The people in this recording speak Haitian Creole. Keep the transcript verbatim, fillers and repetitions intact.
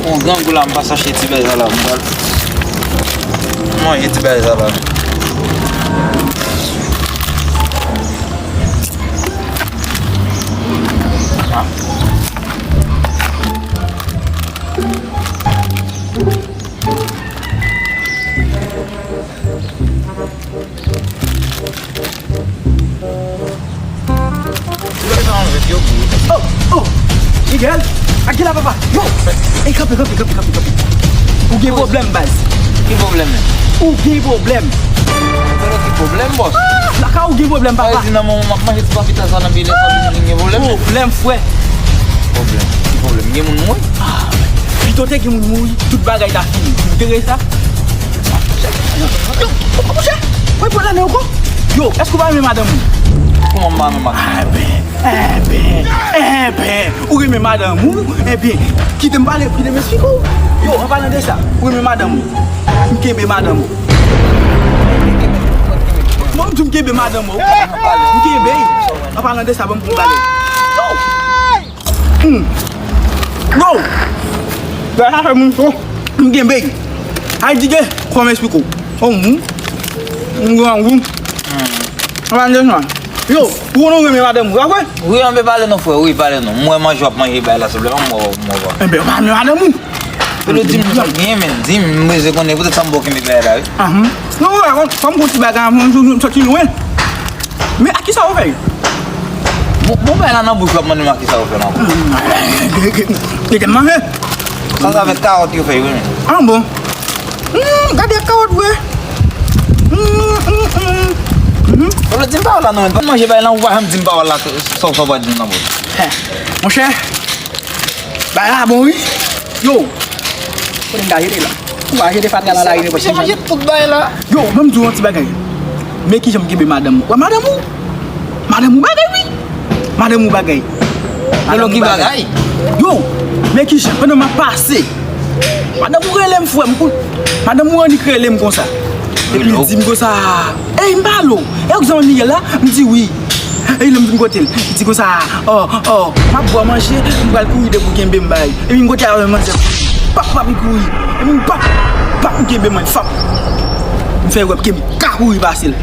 Bon, grangou la, m pa chache ti bagay sa la, m pral manje ti bagay sa la. Ti bagay sa anlè yo pou ou. Oh, oh, Miguel, ak ki la papa? Yo, ey, kanpe, kanpe, kanpe, kanpe, kanpe. Ou gen pwoblèm, baz. Ki pwoblèm, men? Ou gen pwoblèm. Mwen konnen ki pwoblèm, bòs. Ah, lakay ou gen pwoblèm, papa. Sa vle di nan moman m ap manje ti papita sa nan biye sa, vin gen pwoblèm, men. Pwoblèm, frè. Pwoblèm? Ki pwoblèm? Gen moun mouri? Ah, pito te gen moun mouri, tout bagay ta fini. Ou te rete sa? Yo, monchè, mwen pran nan men ou ko. Yo, èske ou pa renmen madanm ou? Kòman m pa renmen madanm? Enben, enben, enben, ou renmen madanm ou? Enben, kite m pale, kite m esplike w. Yo, an palan de sa, ou renmen madanm ou? M kenbe madanm ou. Bon, m di w m kenbe madanm ou. M kenbe. An palan de sa, ban m pou m pale. Yo! Hmm. Yo! Bagay sa fè moun cho. M kenbe. Ay di ke, kòman esplike w? Kòm moun. M grangou. An palan de sa. Yo, ou konnen ou renmen madanm ou, pa vre? Wi, ann pale non, frè, wi, pale non. M wè manje w ap manje bay la, silvouplè, ban m wè w, m wè w. Enben, ou pa renmen madanm ou? Pelo di m sa w gen, men, di m, m bezwen konnen, poutèt sa m ba w kenbe bay la, wi. Aham. Non, wè, kòm, kòm gon ti bagay, m, m, m soti lwen. Men, ak kisa ou fè? Bon, bon, bay la nan bouch, w ap mande m ak kisa ou fè nan bouch. Kite m manje. Sa, sa avèk kawòt yo fè, wi, men. Ah, bon. Hmm, gade kawòt vre. Hmm, hmm, hmm. Mhm. Ou vle di m pawòl la non, men pa manje bay la, ou pa janm di m pawòl la, sa w sa w pa di m nan bouch. Hè, monchè, bay la bon wi. Yo, kote m ka jete la? Ou pa jete fatra nan lari nenpòt ki jan. Misye manje tout bay la. Yo, ban m di w yon ti bagay. Men kijan m kenbe madanm ou. Wè madanm ou? Madanm ou bagay wi. Madanm ou bagay. Madanm ou bagay. Yo, men kijan, pandan m ap pase, madanm ou rele m, frè m, kou-, madanm ou annik rele m konsa. Epi l di m konsa, ey, m pale w. E ou ki zanmi Miguel la? M di wi. Epi lè m vin kote l, li di konsa, oh, oh, m ap ba w manje, m pral kouri depi w kenbe m bay. Epi m kote avè manzè kouri. Pap, pap, li kouri. Epi m pap, pap, m kenbe mwen, fap. M fè wè ke m ka kouri pase l.